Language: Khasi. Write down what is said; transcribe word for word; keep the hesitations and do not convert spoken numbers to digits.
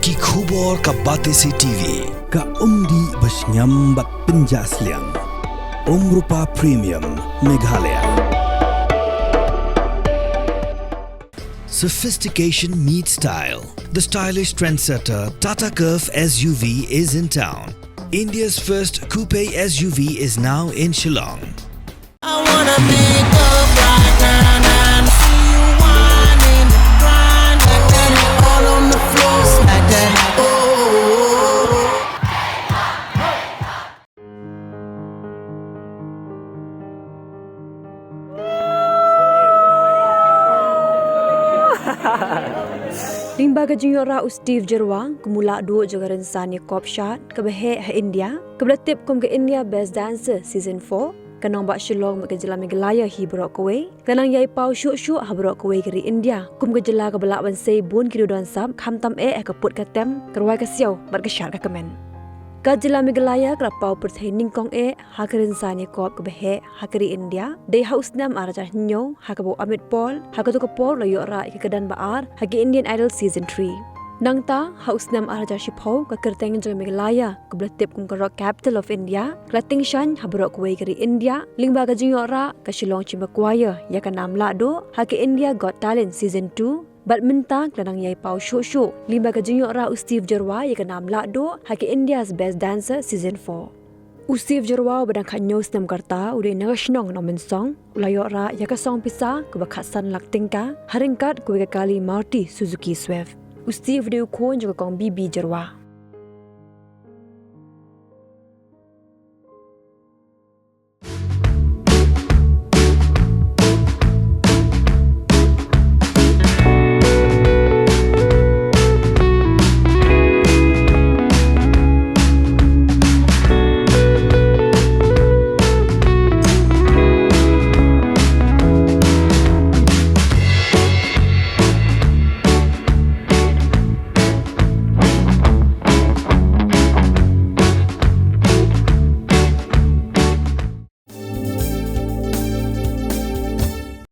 Ki khubor ka Batesi T V. Ka umdih ba shngiam bad pynjah sliang. Umrupa Premium, Meghalaya. Sophistication meets style. The stylish trendsetter Tata Curvv S U V is in town. India's first coupe S U V is now in Shillong. I wanna pick up right now, now. See you whining, grinding, all on the floor, smack that. Oh, oh, oh, oh. Lyngba ka jingïoh rah u Steve Jyrwa kum u lahduh jong ka rynsan ïakop shad kaba heh ha India, kaba la tip kum ka India Best Dancer Season four, ka nongbah Shillong bad ka jylla Meghalaya hi baroh kawei ka la nang ïai paw shuh shuh ha baroh kawei ka ri India kum ka jylla kaba lah ban sei bun ki riew don sap, khamtam eh ha ka pud ka tem, ka rwai ka siaw bad ka shad ka kmen. Ka jylla Meghalaya ka la paw pyrthei nyngkong eh ha ka rynsan ïakop kaba heh ha ka ri India dei ha u snem ar hajar hynñiew, ha kaba u Amit Paul ha kato ka por u la ïoh rah ïa ka kyrdan ba ar ha ka Indian Idol Season three. Nangta ha u snem ar hajar shiphew, ka kyrteng jong Meghalaya kaba la tip kum ka Rock Capital of India ka la tyngshaiñ ha baroh kawei ka ri India lyngba ka jingïoh rah ka Shillong Chamber Choir ïa ka nam lahduh ha ka India Got Talent Season two. Bad mynta ka la nang ïai paw shuh shuh lyngba ka jingïoh rah u Steve Jyrwa ïa ka nam lahduh ha ka India's Best Dancer Season four. U Steve Jyrwa uba dang khathynñiew snem ka rta, u dei na ka shnong Nongmynsong, u la ïoh rah ïa ka song pisa kaba khatsan lak tyngka ha ryngkat kawei ka kali Maruti Suzuki Swift. U Steve u dei u khun jong ka kong B B Jyrwa.